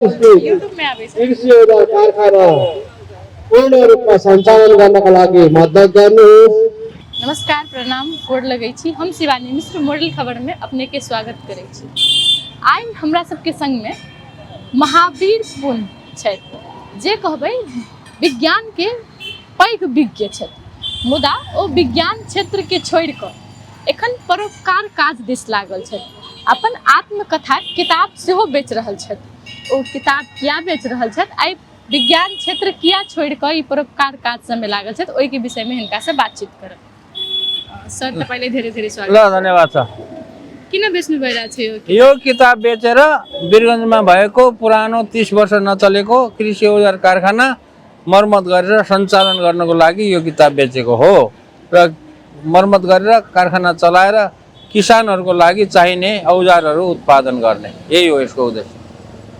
युट्युबमा आएछ कृषि औजार कारखाना पूर्ण रूपमा सञ्चालन गर्नका लागि मद्दत गर्नुहोस्। नमस्कार, प्रणाम, गोड़ लगै छी। हम शिवानी मिश्र मॉडल खबर में अपने के स्वागत करै छी। आइ हमरा सबके संग में महावीर पुन छथि जे कहबै विज्ञान के पैघ विज्ञ छथि, मुदा ओ विज्ञान क्षेत्र के छोड़ि कऽ एखन परोपकार काज दिस लागल छथि। अपन आत्मकथा किताब सेहो बेच रहल छथि। ओ किताब किया बेच रहल छथि, आइ विज्ञान क्षेत्र किया छोड़ि कऽ ई परोपकार काज सबमे लागल छथि, ओहिके विषयमे हिनका से बातचीत करब। सर तपाईँले धेरै धेरै स्वागत। ल धन्यवाद छ। किन बेच्नु भइरहेको छ यो किताब बेचेर वीरगञ्जमा भएको पुरानो 30 वर्ष नचलेको कृषि औजार कारखाना मर्मत गरेर सञ्चालन गर्नको लागि यो किताब बेचेको हो र मर्मत गरेर कारखाना चलाएर किसानहरूको लागि चाहिने औजारहरू उत्पादन गर्ने, यही हो यसको उद्देश्य।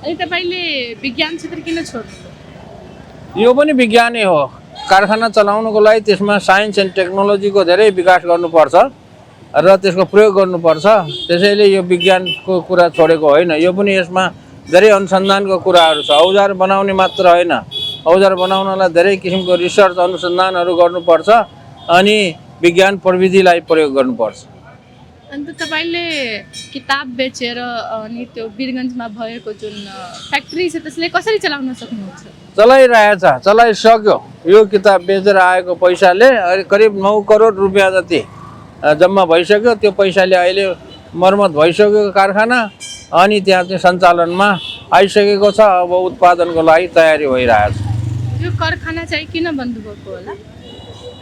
अनि तपाईँले विज्ञान क्षेत्र किन छोड्नु? यो पनि विज्ञानै हो। कारखाना चलाउनको लागि त्यसमा साइन्स एन्ड टेक्नोलोजीको धेरै विकास गर्नुपर्छ र त्यसको प्रयोग गर्नुपर्छ। त्यसैले यो विज्ञानको कुरा छोडेको होइन। यो पनि यसमा धेरै अनुसन्धानको कुराहरू छ। औजार बनाउने मात्र होइन, औजार बनाउनलाई धेरै किसिमको रिसर्च अनुसन्धानहरू गर्नुपर्छ अनि विज्ञान प्रविधिलाई प्रयोग गर्नुपर्छ। अन्त तपाईँले किताब बेचेर अनि त्यो वीरगञ्जमा भएको जुन फ्याक्ट्री छ त्यसले कसरी चलाउन सक्नुहुन्छ? चलाइरहेछ, चलाइसक्यो। यो किताब बेचेर आएको पैसाले करिब 9 करोड रुपियाँ जति जम्मा भइसक्यो। त्यो पैसाले अहिले मर्मत भइसक्यो कारखाना अनि त्यहाँ चाहिँ सञ्चालनमा आइसकेको छ। अब उत्पादनको लागि तयारी भइरहेछ। यो कारखाना चाहिँ किन बन्द भएको होला?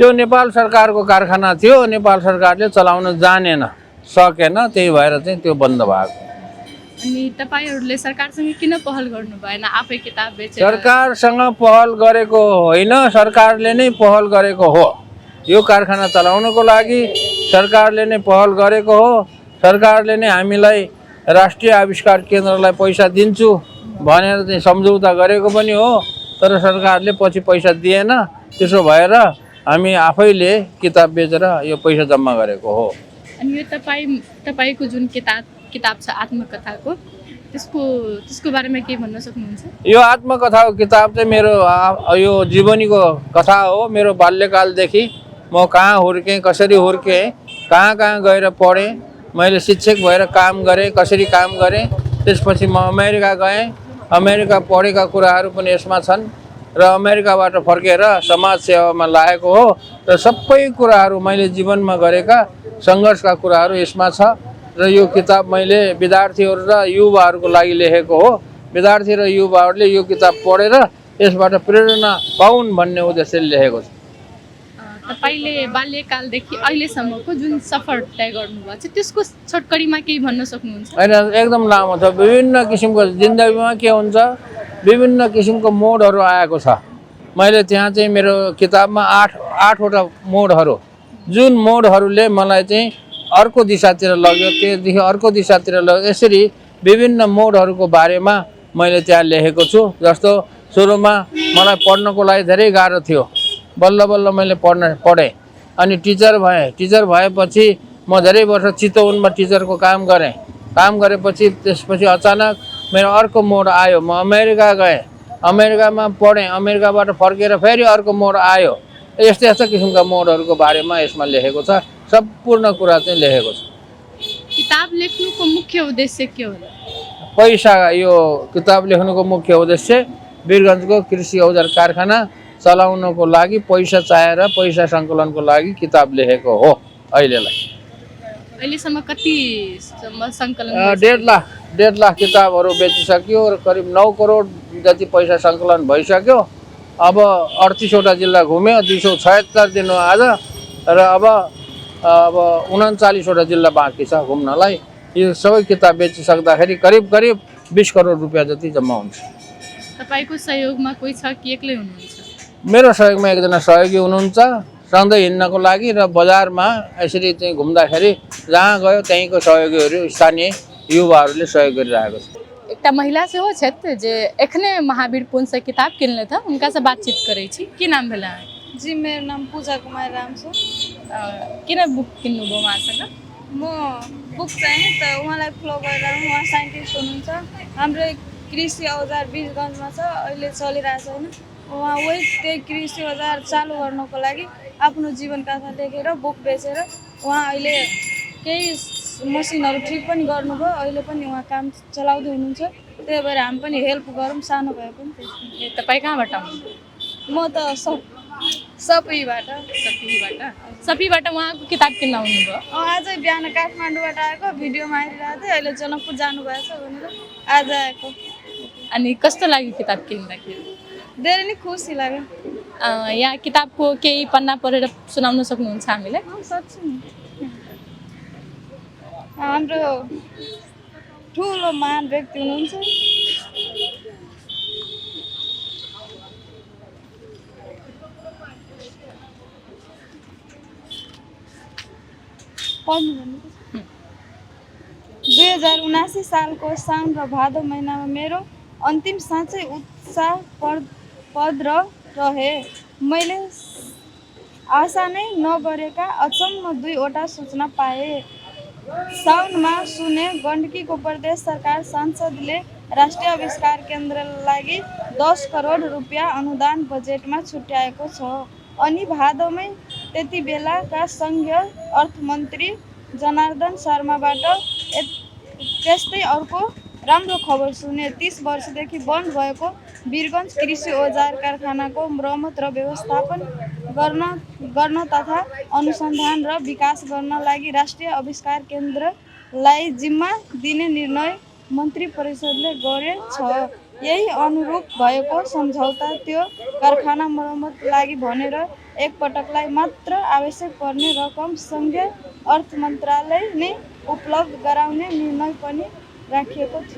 त्यो नेपाल सरकारको कारखाना थियो, नेपाल सरकारले चलाउन जानेन, सकेन, त्यही भएर चाहिँ त्यो बन्द भएको। अनि तपाईहरुले सरकारसँग किन पहल गर्नु भएन? आफै किताब बेचेर। सरकारसँग पहल गरेको होइन, सरकारले नै पहल गरेको हो। यो कारखाना चलाउनको लागि सरकारले नै पहल गरेको हो। सरकारले नै हामीलाई राष्ट्रिय आविष्कार केन्द्रलाई पैसा दिन्छु भनेर चाहिँ सम्झौता गरेको पनि हो, तर सरकारले पछि पैसा दिएन। त्यसो भएर हामी आफैले किताब बेचेर यो पैसा जम्मा गरेको हो। अनि यो तपाईको जुन किताब छ आत्मकथाको, त्यसको बारेमा के भन्न सक्नुहुन्छ? यो आत्मकथाको किताब चाहिँ मेरो यो जीवनीको कथा हो। मेरो बाल्यकालदेखि म कहाँ हुर्केँ, कसरी हुर्केँ, कहाँ कहाँ गएर पढेँ, मैले शिक्षक भएर काम गरेँ, कसरी काम गरेँ, त्यसपछि म अमेरिका गएँ। अमेरिका पढेका कुराहरू पनि यसमा छन् र अमेरिकाबाट फर्केर समाज सेवामा लागेको हो र सबै कुराहरू मैले जीवनमा गरेका सङ्घर्षका कुराहरू यसमा छ। र यो किताब मैले विद्यार्थीहरू र युवाहरूको लागि लेखेको हो। विद्यार्थी र युवाहरूले यो किताब पढेर यसबाट प्रेरणा पाउन् भन्ने उद्देश्यले लेखेको छु। तपाईले बाल्यकालदेखि अहिलेसम्मको जुन सफर तय गर्नुभएको छ त्यसको छोटकरीमा केही भन्न सक्नुहुन्छ? होइन, एकदम लामो छ। विभिन्न किसिमको जिन्दगीमा के हुन्छ, विभिन्न किसिमको मोडहरू आएको छ। मैले त्यहाँ चाहिँ मेरो किताबमा 8वटा मोडहरू, जुन मोडहरूले मलाई चाहिँ अर्को दिशातिर लग्यो, त्योदेखि अर्को दिशातिर लग्यो, यसरी विभिन्न मोडहरूको बारेमा मैले त्यहाँ लेखेको छु। जस्तो सुरुमा मलाई पढ्नको लागि धेरै गाह्रो थियो, बल्ल बल्ल मैले पढेँ अनि टिचर भएँ। टिचर भएपछि म धेरै वर्ष चितवनमा टिचरको काम गरेँ। काम गरेपछि त्यसपछि अचानक मेरो अर्को मोड आयो, म अमेरिका गएँ, अमेरिकामा पढेँ, अमेरिकाबाट फर्केर फेरि अर्को मोड आयो। यस्तै यस्ता किसिमका मोडहरूको बारेमा यसमा लेखेको छ। सम्पूर्ण कुरा चाहिँ लेखेको छ। किताब लेख्नुको मुख्य उद्देश्य के हो? पैसा। यो किताब लेख्नुको मुख्य उद्देश्य वीरगञ्जको कृषि औजार कारखाना चलाउनको लागि पैसा चाहेर पैसा सङ्कलनको लागि किताब लेखेको हो। अहिलेसम्म कति सङ्कलन? 1.5 लाख किताबहरू बेचिसक्यो र करिब 9 करोड जति पैसा सङ्कलन भइसक्यो। अब 38वटा जिल्ला घुम्यो, 276 दिन आज र अब 39वटा जिल्ला बाँकी छ घुम्नलाई। यो सबै किताब बेचिसक्दाखेरि करिब 20 करोड रुपियाँ जति जम्मा हुन्छ। तपाईँको सहयोगमा कोही छ कि एक्लै हुनुहुन्छ? मेरो सहयोगमा एकजना सहयोगी हुनुहुन्छ सधैँ हिँड्नको लागि र बजारमा यसरी चाहिँ घुम्दाखेरि जहाँ गयो त्यहीँको सहयोगीहरू, स्थानीय युवाहरूले सहयोग गरिरहेको छ। एकटा महिला सेहो छथि जे एखने महावीर पुन से किताब किनले था, उनका से बातचीत करै छी। की नाम भेला? जी, मेरो नाम पूजा कुमार राम छ। किन बुक किन्नुभयो उहाँसँग? म बुक चाहिँ त उहाँलाई फलो गरेर, उहाँ साइन्टिस्ट हुनुहुन्छ, हाम्रो कृषि औजार वीरगन्जमा छ, अहिले चलिरहेको छैन। उहाँ वही त्यही कृषि औजार चालु गर्नको लागि आफ्नो जीवनकथा लेखेर बुक बेचेर उहाँ अहिले केही मसिनहरू ठिक पनि गर्नुभयो, अहिले पनि उहाँ काम चलाउँदै हुनुहुन्छ। त्यही भएर हामी पनि हेल्प गरौँ, सानो भए पनि त्यसमा। ए, तपाईँ कहाँबाट आउनुभयो? म त सपैबाट। सपीबाट उहाँको किताब किन्न आउनुभयो? आजै बिहान काठमाडौँबाट आएको, भिडियोमा आइरहेको थिएँ, अहिले जनकपुर जानुभएछ भनेर आज आएको। अनि कस्तो लाग्यो किताब किन्दाखेरि? धेरै नै खुसी लाग्यो। यहाँ किताबको केही पन्ना पढेर सुनाउन सक्नुहुन्छ हामीलाई? सक्छु नि। हाम्रो ठुलो महान व्यक्ति हुनुहुन्छ, पढ्नु भन्नु। 2079 सालको साउन र भादो महिनामा मेरो अन्तिम साँच्चै उत्साहप्रद रहे। मैले आशा नै नगरेका अचम्म 2वटा सूचना पाएँ। साउनमा सुने गण्डकीको प्रदेश सरकार सांसदले राष्ट्रिय आविष्कार केन्द्रलाई लागि 10 करोड रुपियाँ अनुदान बजेटमा छुट्याएको छ। अनि भादोमै त्यति बेलाका सङ्घीय अर्थमन्त्री जनार्दन शर्माबाट त्यस्तै अर्को राम्रो खबर सुने। 30 वर्षदेखि बन्द भएको वीरगन्ज कृषि औजार कारखानाको मर्मत र व्यवस्थापन गर्न तथा अनुसन्धान र विकास गर्न लागि राष्ट्रिय आविष्कार केन्द्रलाई जिम्मा दिने निर्णय मन्त्री परिषदले गरेछ। यही अनुरूप भएको सम्झौता त्यो कारखाना मर्मत लागि भनेर एकपटकलाई मात्र आवश्यक पर्ने रकम सङ्घीय अर्थ मन्त्रालय नै उपलब्ध गराउने निर्णय पनि राखिएको थियो।